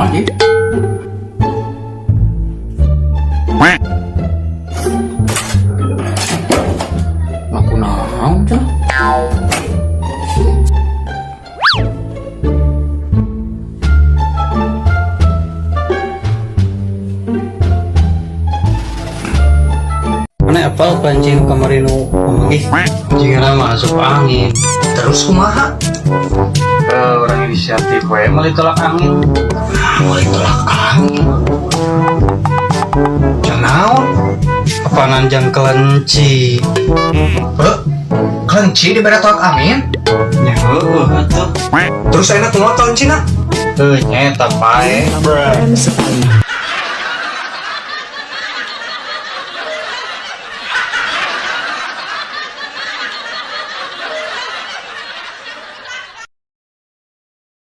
Kumaha sih? Aku naon cenah? Mana apal kelinci nu kamari nu pamanggih? Jigana mah asup angin. Terus kumaha? Eh, urang inisiatif we meuli Tolak Angin. Meuli Tolak Angin. Jang naon? Apanan jang kelenci. Heh? Kelenci dibere Tolak Angin? Nya heueuh atuh. Terus ayeuna kumaha kelencina? Heuh, nya eta pae. Sekali.